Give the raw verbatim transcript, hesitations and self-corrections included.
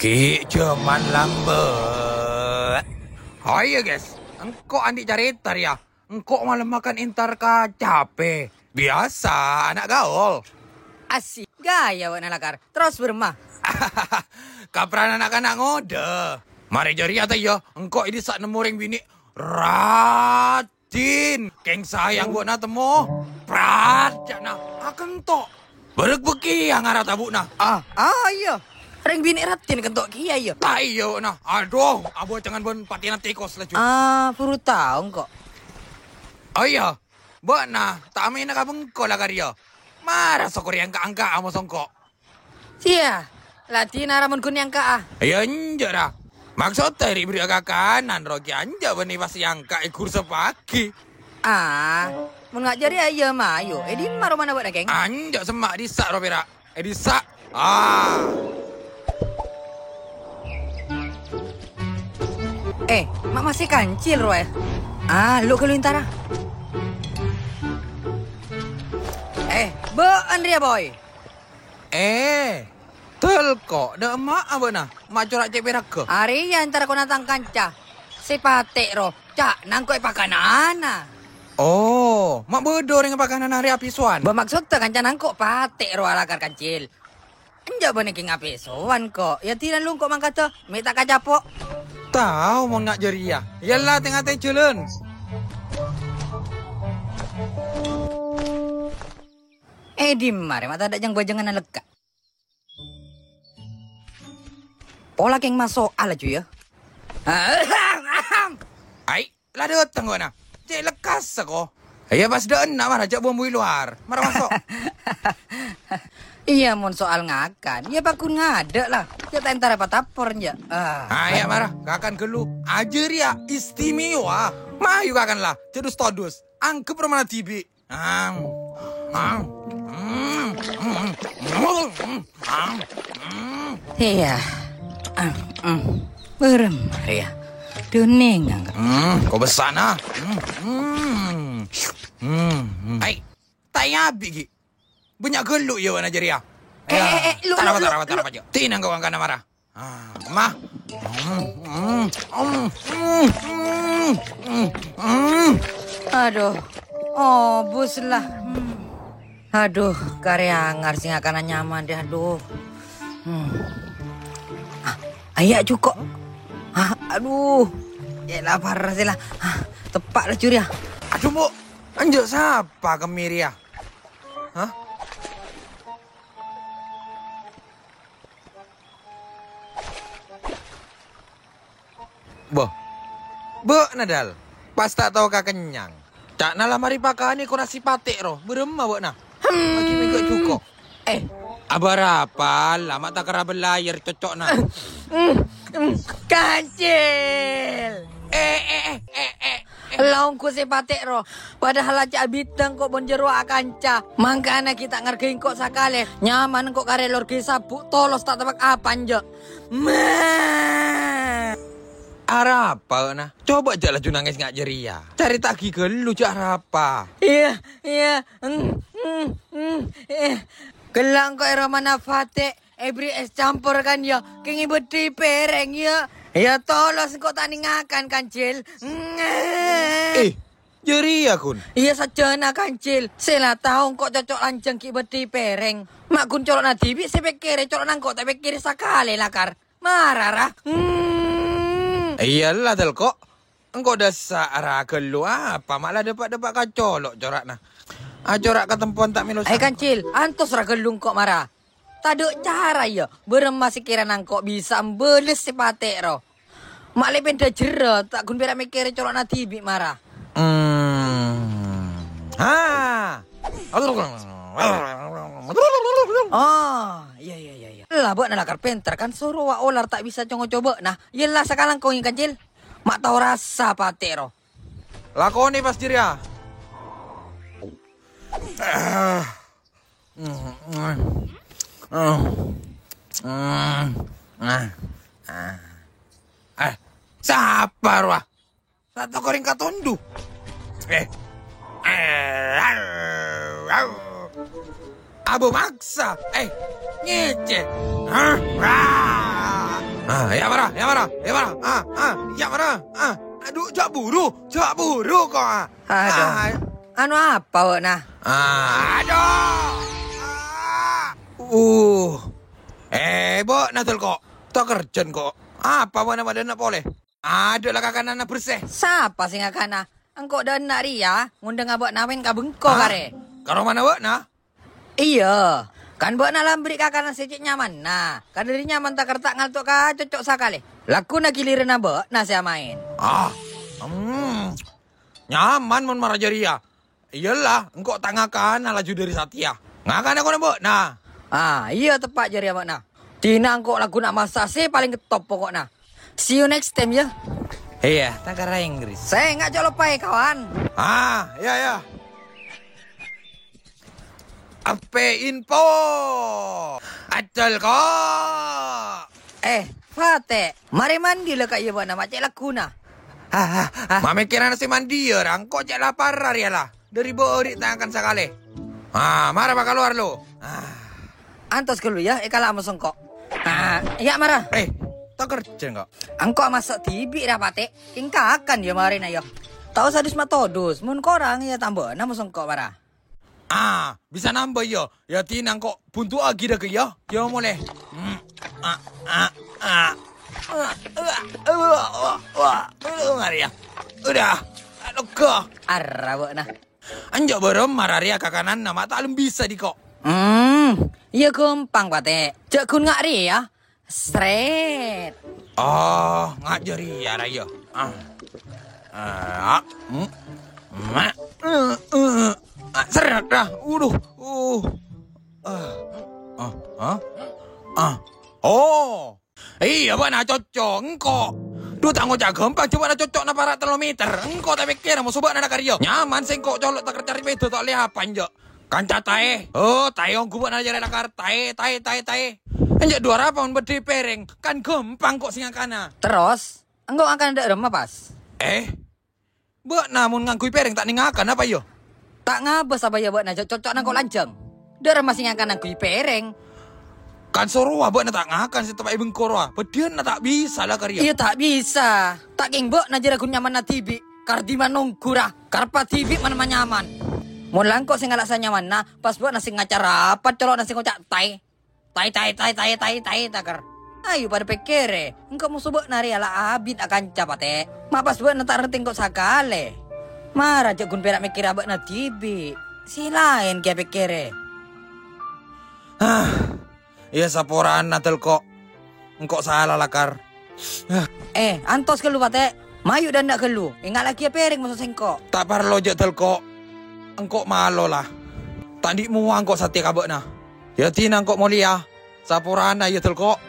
Ghi' jhâman lambâ'. Oh iyâ, guys. Engko' andi' carèta rèya. Engko' malem makan entar ka Capè. Biyasa, ana' gaul. Asik. Ghâjâ bâ'na lakar. Terros bârâmma? Kapran na'-kana' ngodâ. Marè jârèya ta' iyâ, engko' è dissa' nemmo rèng binè' rajin. Kèng sayang bâ'na temmo. Prat, ca'na. Akento'. Bârâk bâkèya ngara tabu'na. Ah, ah, iyâ. Rèng binè' rajin kento' kèya, iyâ. Ta' iyâ, bâ'na. Adhu, abhâcengan bân patèna tèkos laju. Ah, buru tao engko'. Oh iyâ, bâ'na ta' amèna ka bengko la karè. Mara sokorè angka'-angka' amo songko'. Siya, la dinara mon ghun èangka'a? Iyâ, enjâ', ra. Maksodda rè' bherri'â kakanan, ro, ghi' enjâ' bânnè pas èangka' èghur sapagi. Ah, mon nga' jârèya iyâ mayu. È dimma romana bâ'na, Kèng? Enjâ' semma' dissa', ro, pèra'. È dissa'. Ah. Eh, ma' masè Kancil, ro, eh? Ah, lo' ghâllu entara. Eh, bâ'ân rèya, Boy. Eh, Telko, dâ' emma'a bâ'na, ma' cora' cè' pèraghâ? Arèya entara kona tang kanca. Sè patè' ro, ca'na engko' èpakanana. Oh, ma' bâdâ orèng èpakanana rè apèsowan? Bâ, maksodda kanca nangko' patè' ro alakar Kancil. Enjâ' bânnè kèng apèsowan ko'. Yâ, dinah lungko' mangkada, mè' ta' kacapo'. Tao mon nga' jârèya. Yâ la, tè-ngatè jhâlân. Eh, dimma rè, ma' tadâ' jâng-bâjângan alèkka'. Pola kèng maso'a laju, yâ. Ai, la dâteng, bâ'na. Cè' lekkassa, ko. Iyâ, pas dâ' enna', mara jhâ' bumbui lowar. Mara maso'. Iyâ, mon soal ngakan, yâ, paggun ngadâ', la. Yâ, ta' entara patapor, yâ. Ah. Ah, yâ, mara. Kakan ghâllu. Ajâ rèya istimewa. Mayu kakan, la. Jâ' dus-todus. Angghep romana dhibi'. Am, am, mm, mm, mm, am, mm. Iyâ. Am, mm. Bârâmma rèya. Dânnèng angka. Hmm, ko' bessana. Hmm, hmm. Hmm, hmm. Ai, ta' èabi', ghi. Bânnya' ghâllu, yâ, bâ'na jârèya. Eh, eh, eh, lu, tara lu, pa, lu, tara pa, tara lu. Pa, jâ'. Tinang ko' angkana mara. Ah, mah. Hmm, hmm, hmm, hmm, hmm, hmm. Adhu. Oh, bus lah. Hmm. Adhu, karè angar sè ngakana nyaman, deh, adhu. Hmm. Ah, ayya' jhuko'. Ah, adhu. Yâ, lapar sè la. Ah, teppa' laju rèya. Adhu, Bu. Enjâ' sapa kemmè rèya? Hah? Bâh. Bâ'na, Dal. Pas ta' tao kakennyang. Ca'na la marè pakanè ko' nasi patè' ro. Bârâmma bâ'na? Hmm. Lagi mèghâ' jhuko'. Eh. Abârâmpa la ma' ta' kèra bâlâjâr coco'na. Hmm, hmm, Kancil. Eh, eh, eh, eh, eh. La ongghu sè patè' ro. Padahal la ca' abidhâng ko' bân jârowa akanca. Mangkana ghi' ta' ngargai engko' sakalè. Nyaman engko' karè lor ghâi sabbhu' tolos ta' teppa' apa enjâ'. Ma! Arapa, na? Coba jâ' laju nangès nga' jârèya. Carèta'aghi ghâllu jâ' arapa. Iyâ, iyâ. Eng, eng, eng, eh. Ghellâ' engko' è romana patè'. Èberri' es campur, kan, yâ? Kèng èbâddhi pèrèng, yâ? Yâ, tolos engko' ta' nèng ngakan, Kancil. Eh, jârèya, Gun. Iyâ, sajjhâna, Kancil. Sè la tao engko' coco' lanjhâng ghi' bâddhi pèrèng. Ma' Gun colo'na dhibi' sè pèkkèrè, colo'na engko' ta' pèkkèrè sakalè, lakar. Mara, ra. Hmm. Iyâ la, Dal, ko'. Engko' dâssa' ra ghâllu apa, ma' la dâpa'-dâpa' ka colo' cora'na. Acora' ka tempowan ta' mèlo. Hai, sangka. Kancil, antos ra ghâllu engko' mara. Tadâ' cara, yâ, bârâmma sè kèra nangko' bisa mbâles sè patè' ro. Ma' lè pènḍâ jârâ, ta' ghun pèra' mèkkèrè colo'na dhibi' mara. Hmm. Ha! Oh, iyâ, iyâ, iyâ, iyâ. La, bâ'na lakar pènter, kan, sorowa olar ta' bisa co-ngoco bâ'na. Yâ la, sakalangkong, Kancil. Ma' tao rassa patè' ro. Lakonè pas jârèya. Ah. Eh, sapa rowa? Sa' tao korèng katondu. Eh. Abâ' maksa. Eh, ngècè. Hah? Wah. Ah, ya' mara, ya' mara, ya' mara. Ah, ah, ya' mara. Ah, adhu, jhâ' buru, jhâ' buru kok. Ah. Adhu. Ah, anu apa bâ'na? Ah, adhu. Ah. Uh. Eh, bâ'na, Dâl, kok. Takerjhân kok. Apa bâ'na padâna polè? Adhu la kakananna bersè. Sapa sè ngakana? Engko' dâ' enna' rèya ngondhâng abâ'na mèn ka bengko. Hah? Karè. Ka romana bâ'na? Iyâ. Kan bâ'na la amberri' kakanan sè cè' nyamanna. Kadhâri nyaman taker ta' ngalto ka cocco' sakalè. Lagghuna giliranna bâ'na sè amaèn. Ah. Hmm. Nyaman mon mara jârèya. Iyâ la, engko' ta' ngakana laju dâri satèya. Ngakana kona bâ'na. Ah, iyâ teppa' jârèya bâ'na. Dina engko' lagghuna massa' sè palèng top poko'na. See you next time, yâ. Iyâ, tang ka ra Inggris. Sènga' jhâ' loppaè, kawan. Ah, iyâ, iyâ. Ape info? Adâl kok. Eh, Fatè', marè mandi la ka'iyâ bâ'na ma' cè' lagghuna. Ah, ah, ah. Mamèkkèrana sè mandi yâ, ra engko' cè' lapar arèya la. Dâri bâri' tangakan sakalè. Ah, mara pakalowar lo. Ah. Antos ghâllu yâ, èkala' mo sengko'. Ah, iyâ mara. Eh, takerjhân kok. Engko' amassa' dhibi' ra Patè', kèng kakan yâ marèna yâ. Ta' osa dus-matodus, mon korang yâ tambâna mo sengko' mara. Ah, bisa nambâ yâ. Yâ, dina engko' buntu'aghi dâ' ghâ yâ. Yâ, molè. Hmm. Ah, ah, ah. Ah, ah, ah, ah, ah. Aduh, ngari yâ. Udah. Aduh, kok. Arra bâ'na. Enjâ' bârâmma arèya kakananna ma' ta' lem bisa diko'. Hmm, iyâ ghâmpang, Patè'. Jhâ' ghun nga' rèya. Sret. Oh, nga' jârèya ra yâ. Ah. Ah, hmm. Ma. Eh, eh. Ah, sret dah. Waduh. Uh. Ah. Ah, ah. Ah. Oh. Iyâ, bâ'na cocco', engko'. Dhu, ta' ngoca' ghâmpang, jhâ' bâ'na cocco'na para' tello meter. Engko' ta' pèkkèr, moso bâ'na na' karèya. Nyaman sè engko' colo' taker carè pèdâ ta' lè apa, enjâ'. Kanca taè. Oh, taè ongghu bâ'na jârèya lakar. Taè, taè, taè, taè. Enjâ' dhu arapa mon bâdâ pèrèng? Kan ghâmpang ko' sè ngakana. Terros, engko' ngakana dâ' remma pas? Eh? Bâ'na mon ngangghuy pèrèng ta' nèng ngakan apa, iyâ? Ta' ngabâs apa, iyâ, bâ'na jhâ' cocco'na ko' lanjhâng? Dâ' remma sè ngakan ngangghuy pèrèng. Kan sorowa bâ'na ta' ngakan sè teppa'è bengko rowa. Bâdhiyânna ta' bisa la karèya. Iyâ, ta' bisa. Ta' kèng bâ'na jârèya ghun nyamanna dhibi'. Kardhi manongghu ra. Kareppa dhibi' man-manyaman. Mon la engko' sè ngala' sanyamanna, pas bâ'na sè ngaca' rapat colo'na sè ngoca' taè. Taè, taè, taè, taè, taè, taè, taker. Ayo padâ pèkkèrè, engko' moso bâ'na rèya la abit akanca, Patè'. Ma' pas bâ'na ta' rèntèng ko' sakalè. Mara jhâ' ghun pèra' mèkkèrè bâ'na dhibi'. Sè laèn kèya pèkkèrè. Hah. Iyâ, saporana, Dâl, ko'. Engko' sala lakar. Eh, antos ghâllu, Patè'. Mayu' dâ' enna' ghâllu. Ènga' laghi pèrèng moso sèngko'. Ta' parlo, jhâ', Dâl, ko'. Engko' malo, la. Ta' andi' mowa engko' satèya ka bâ'na. Yâ, dina engko' molèya. Saporana, yâ, Dâl, ko'.